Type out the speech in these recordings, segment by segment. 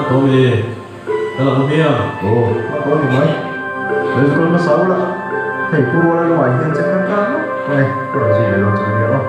tawh mi? Ka lang hmiang. Aw, a tawh ni mai. Lo zu kal hmasa ula, hei Pu Ruala lamah hian che khan kang ngawt ang e, ka rawn zui ve dawn chu nia aw.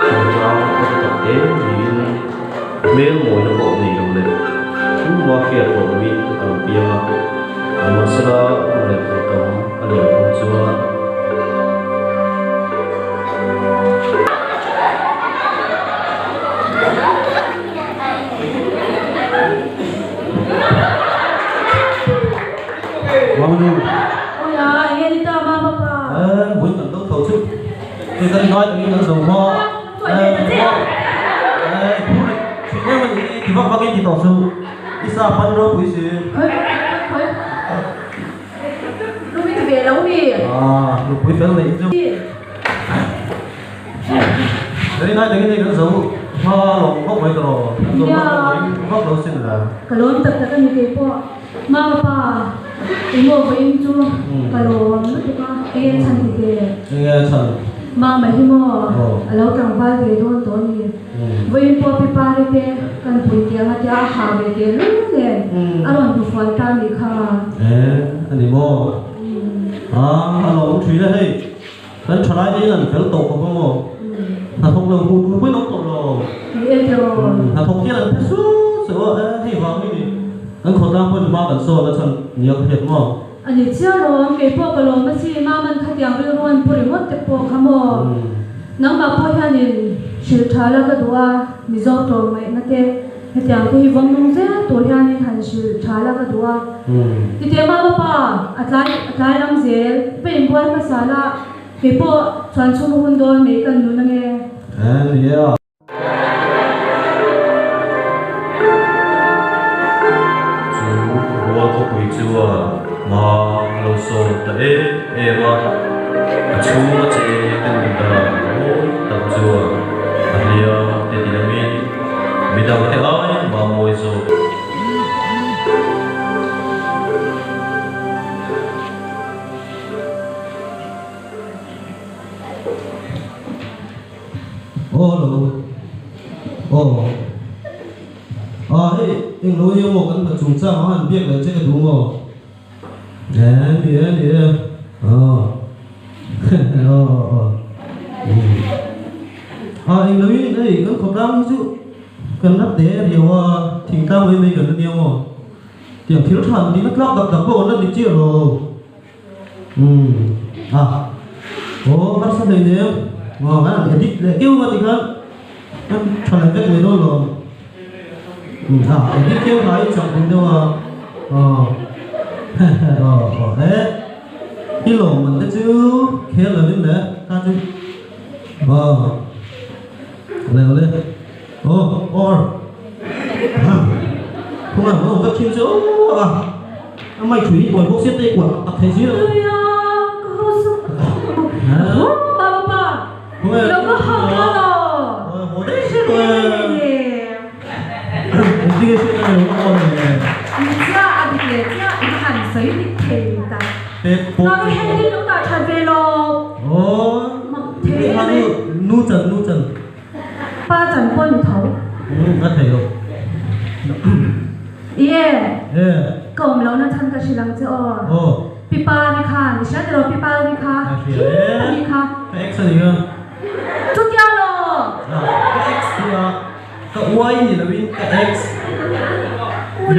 Chungchang a ti tak em niin hmel mawina pawh nei lo leh thuma hriat loh loin a lo piang a, nimahsela hun leh kum tam a liam hnu chuan. Mama nu. Oia, enge ni ta mama pa? Eh, buin kan do tho chu. Ke kan ngai tangin kan zo hma. Eh, eh, phur thin em ani ti vak vak in ti tawh chu. I sa pan ropui si. Khoi khoi khoi. Nupui ti ve lo mi. Ah, nupui fel neih chu. Very nice takin hei kan zo hma lawm khawp mai tawh rawh kan zo hma pawh ka ring vak lo sin la. Ka lawm tak tak a ni kei pawh Mama pa engmaw vawiin chu ka lawm lutuk a enge chhan ti te. Enge chhan? Mama hi maw a lo tlangval ve dawn tawh a ni. Vawiin pawh pi pari te kan pui tih anga tia a ha ve teh lul nen a rawn hmu fual ta a nih kha. E a ni maw? A lawm thin a hei. Kan thalai te hian an fel tawh khawp ang aw. Hnathawk lo hmuh tur pawhin awm tawh lo. Hnathawk hian an phe su su a, e hei vang hi ni. Kan khawtlang pawhin hma kan sawn a chhan nia ka hriat maw. A ni chiah lawm, kei pawh ka lawm a si, Maman khatiang rilru an pu ringawt te pawh kha maw. Nangmah pawh hianin hrilh tha la ka duh a, Mizo tlawm ngaihna te. Hetiang te hi vawng nung zel tur hianin han hrilh tha la ka duh a. Titeh mama pa, a tlai a tlai lam zel, pa inbual hmasa la, kei pawh chuan chhung hun dawn mai kan nun ange. Ni e a. Chu rual khawpui chuan hma a lo sawn ta em em a, a chhung a che te nun dan mawi tak chuan a hliam te ti lamin, Midang te ai mah mawi zawk. Aw hello aw ah hei englo hi emaw kan hna chungchang a han biak leh che ka duh maw e ni e ni e aw aw aw ah englo hi hei kan khawtlang hi chu Kan la te riau a, thingtlang mai mai kan la nia maw? Tiang thil tha an tihna tlak dak dak pawh an la ni chiah lo. Umm a, aw harsa hlei nem, aw kan han edit leh keuh a tikhan kan tha leh vek mai dawn lo. Umm a, edit keuh hlai chak dun deuh a, aw aw aw e, i lawmman te chu khel lovin le kha chu aw. Awle awle aw or khung ang awm vek thin chu a a mai thui hi kawi bawk sia te kuah tak tak thei si lo Nu chan nu chan. Pa chan pawh ni tho. Umm a thei lo. I e. Ka awm lohna chhan ka hrilh ang che aw. Aw. Pi pa ni kha, ni hria tiraw pi pa ni kha. Ka hria e. Ni kha. Ka ex a ni kha. Chutia law. Ka ex tia ka uai ni loin ka ex. Ui.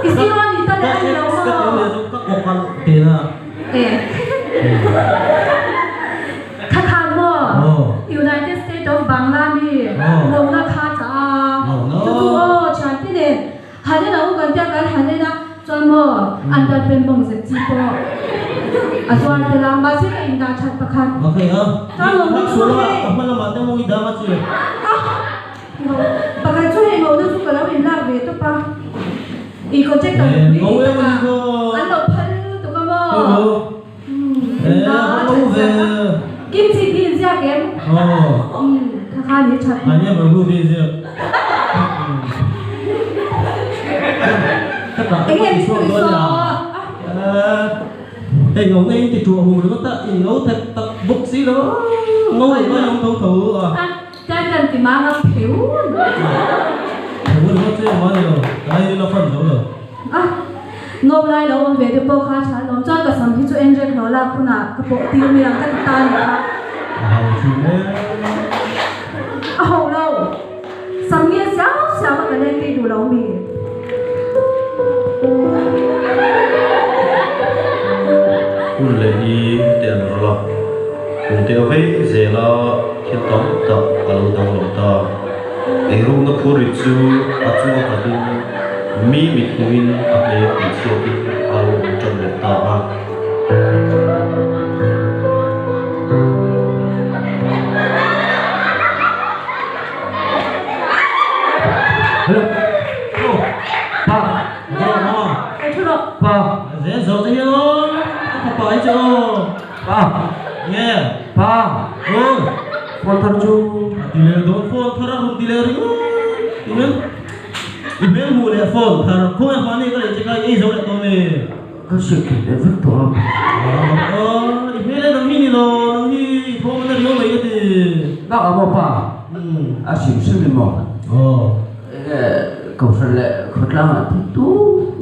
I zero a ni ta leh a ni lo maw. Ka ex ka tel leh chu ka kawk a tena. E. Thakhan maw? United State of Bangladesh. Mahse ka indah that pakhat. Okay a. Ka lo Hak lut sual a, hei. a hma lamah te mawng i dang a chi. Ah! Pakhat chu hei ngawhna chu ka lo inlak ve tawp a. I contractor nupui tih takah an lo phal lutuk a maw? Inla a that zat a. Kimchi hi inziak em? Kha kha ni that. Enge min sawi saw? Hei ngawhna in ti tuah hung ringawt a, in ngo that tak bawk si lo a, ngo lo mai awm tho tho a. Chuan kan ti mang a pheu Pheu ringawt chu engmah ni lo, ka lai rin a fan zo lo. A, ngawp lai lo awm ve te pawh kha tha alawm. Chuan ka sam hi chu en rek lo lak hunah ka pawh tir mai ang ka ti ta ni kha. A ho thin e. A ho lo. Sam nge siau siau a ka leng tih duh lo mi. Hun leh ni te an rawlh a, kum te a vei zel a, thil tam tak a lo danglam ta. Eirukna phurrit chu a chunga nghatin mi mithmuhin a hmel tihchhuakin a lo awm tan leh ta a. Hello. Oh. Pa. Pa. Zel zo te hian aw. Ka fapa hi chu aw. Pa. Nge. Pa. Aw. Phone thar chu. A ti leh dawn phone thar a rawn ti leh ringawt. I hmel i hmel hmuh leh phone thar khawnge hmani ka leh che kha i ei zo leh tawh mi. Ka hriat theih leh vek tawh a. Aw i hmel e nang hi ni lo nang hi i thawm a na riau mai ka ti. Bak ah maw pa? A hrim hrim in maw? Aw. Enge kohhran leh khawtlang ah thei tu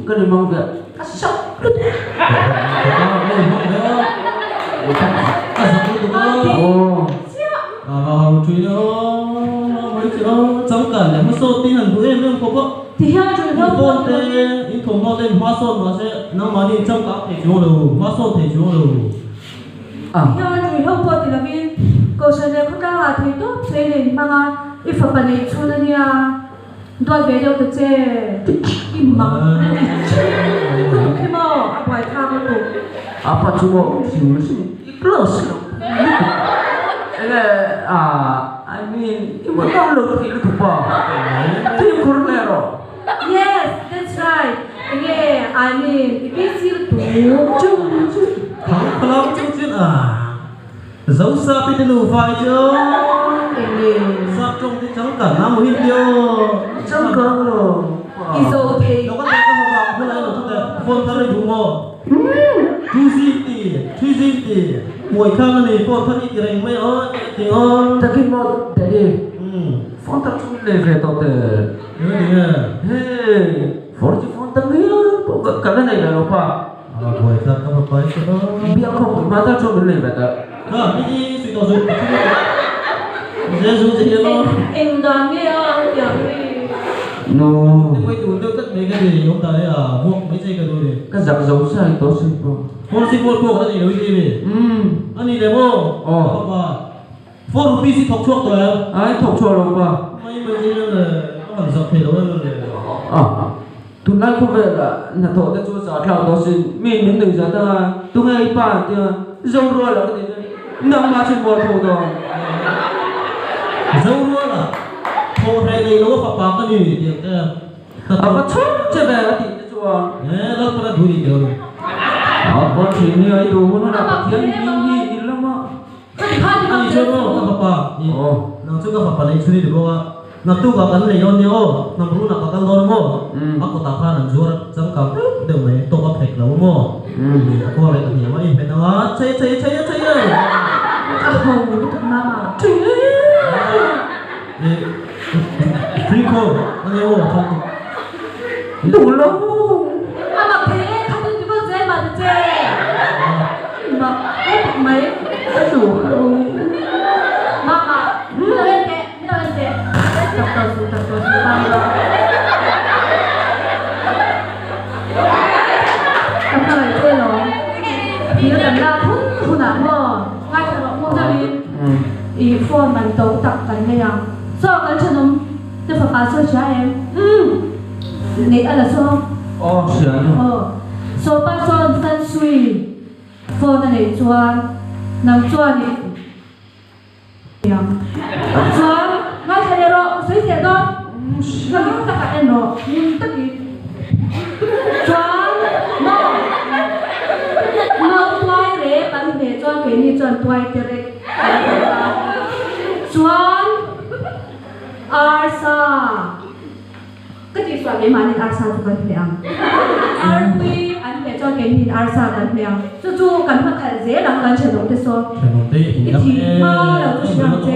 ka ni mang ve a, ka sak lutuk. Khawtlang ah ka ni mang ve a, ka zak lutuk a. Aw. A va ho thin aw, mai chi aw, changkan leh hmasawn te hi han duh em em khawp a. Ti hian tui hlauh pawh te, in thawmhnaw te in hmasawn mahse nangmahni in changkang thei chuang lo, hmasawn thei chuang lo. Ti hian tui hlauh pawh ti lovin Kohhran leh khawtlangah thei tawp sawi leh in hmang a, i fapa neih chhun a nia, duat ve deuh ta che, i mak lutuk hi maw, a buaithlak lutuk. A pa chu maw hrim hrim i close lo lutuk enge a I mean i maw dam lo thei lutuk pa fimkhur hle rawh. Yes that's right enge I mean i busy lutuk. Chu chu. Thang khalam chu chin a Zosa pi te nufa hi chu Enge. Sap tawng te changkan a maw hi tio. Changkang lo. I zo thei. Lo ka teh ka hawk a ka hmel ai lo thu teh phone thar i duh maw? 250 350 buai thlang a ni phone thar i ti reng mai aw a ti aw. Takin maw Daddy phone thar chu min lei ve tawh teh. Eng a ti nge? Hei 4G phone tam hial pawh ka la nei leh lo pa. A buai thlang ka va pai chu aw. Biak khawp hma tal chuan min lei ve teh. Kha mi i sui tawh zu ka thu Jesu che hian aw. Eng dan nge a tiang hi. No. Te pawh i tun deuh tlat mai ka ti awm dan hi a vuak mai che ka duh ni. Ka zak zo sai tawh si pawh. Four si four pawh ka la nei lo i ti mi. A ni le maw? Aw. Ka pa. ₹4 hi thawk chhuak tawh em? Ai thawk chhuak lo pa. Mai mai che hian le ka han zak thei lo em em le. A. Tunlai khawvel ah hnathawh te chu zah thlak tawh sin mi min nuih zat a tunge i pa an tia Zorual ah ka ti chuan nangmah chin mual pho dawn. Zorual ah thawh hreh nei lo a fapa ka ni tih ang te A va chhawm che ve a tih te chuan. E Lalpan a duh ni tih lo. A va thin hi a i duh hun hunah Pathian hming hi i lam a. A ni chuan maw ka fapa i nang chu ka fapa lei chhun i ni bawk a. Naktuk ah kan lei dawn nia aw, hnam run ah ka kal dawn maw? A kawtah khan an zuar changkang deuh deuh mai, tawk a phek lo maw? A kual leh ta hniam a, i hmet ang a, chei chei chei a chei a! A ho lutuk mama. Free call a nia aw, tha lutuk. Duh lo. A mak thei e, kha chu ti vak zel mah ta che. Mak lutuk mai. Ka duh lo. Mama, min lo en teh. I phone man to tak kan nei ang chaw kan thenawm te fapa chu a hria em neih a la saw aw hria aw saw pa sawn sansui. Phone a neih chuan nang chuan i ang. Chuan ngaithla leh rawh, ka sawi zel dawn. Ka mit takah en rawh, ngun takin. Chuan maw mau tuai rep an hmeh chuan keini chuan tuai te rek kan ti a. Chuan arsa. Ka tih suah keimahniin arsa chu kan hmeh ang. Arpui an hmeh chuan keiniin arsa kan hmeh ang. Chu chu kan hma khalh zel ang kan thenawm te saw. Thenawm te in I dam thih e. hma lo chu hria ang che.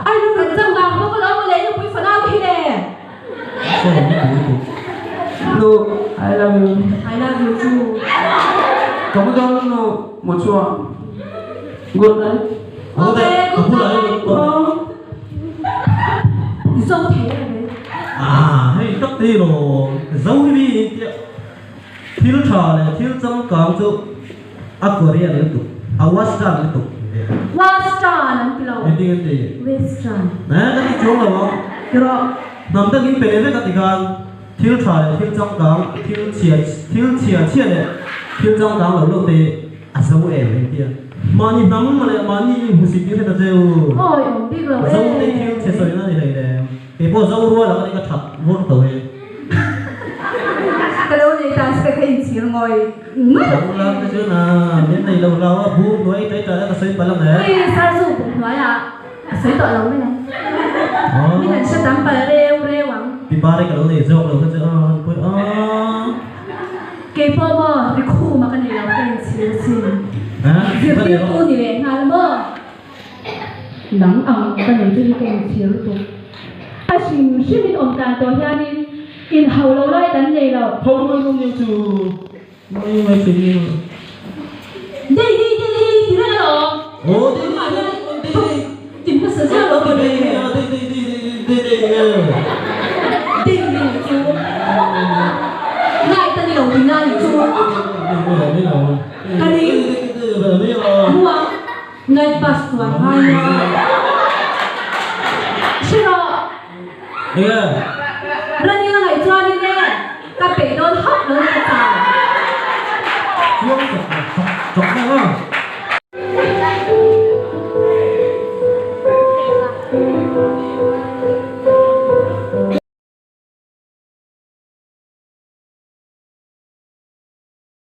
Ai lu kan changkang bawk alawm mawle nupui fanau te hi le. Nu, I love you. I love you too. Ka mu dawn nu, mu chuang. Good night. Okay, good night. Zo thei a ni. Ah, hei tak te lo zo hi mi tia thil tha leh thil changkang chu a Korean lutuk, a western lutuk. Western an ti lo. Engtin an ti? Western. Eh, ka ti chuang lo ang. Tiraw. Hnam takin pe leh vek a ti khan thil tha leh thil changkang, thil chhia, thil chhia chhia leh thil changkang lo lo te A zo em em tia. Mahni hnam leh mahni in hmusit tir hret a che u. Awi awm bik lo e. Zo te thil chhe sawi na ni hlei le. Kei pawh zo rual ang a ni ka that vur tho he. Ka lo nei ta se ka inchhir ngawi mai. Zo lam te chuan a min nei lo hlau a bum hnuai tai tai a ka sawi palh ang e. Ui sir chu bum hnuai ah a sawi tawh lo mai ang. Min an hre tam palh reu reu ang. Pipare ka lo nei zawk lo kha chu a han pawi a. Kei pawh maw Rikhuma ka nei lo ka inchhir asin. Zirtirtu ni leh nghal maw? Nang ang ka nei chu hi ka inchhir lutuk. A hrim hrimin awm tan tawh hianin inhau lo lai kan nei lo. Ho mai lo nia chu mai mai thei nia. Dei dei dei dei ti reng alawm. Aw dei dei dei dei dei. Ti hmasa zeuh lo ka nei. Dei dei dei dei dei dei. Dei dei chu ngai ta ni lo tihna ni chu. Ka ring. Hmuh ang night bus chuan ngai a. Hre rawh. Running a ngaih chuanin e ka peih dawn hauh lo ni ka chau. Chuang chak chak chak mai a.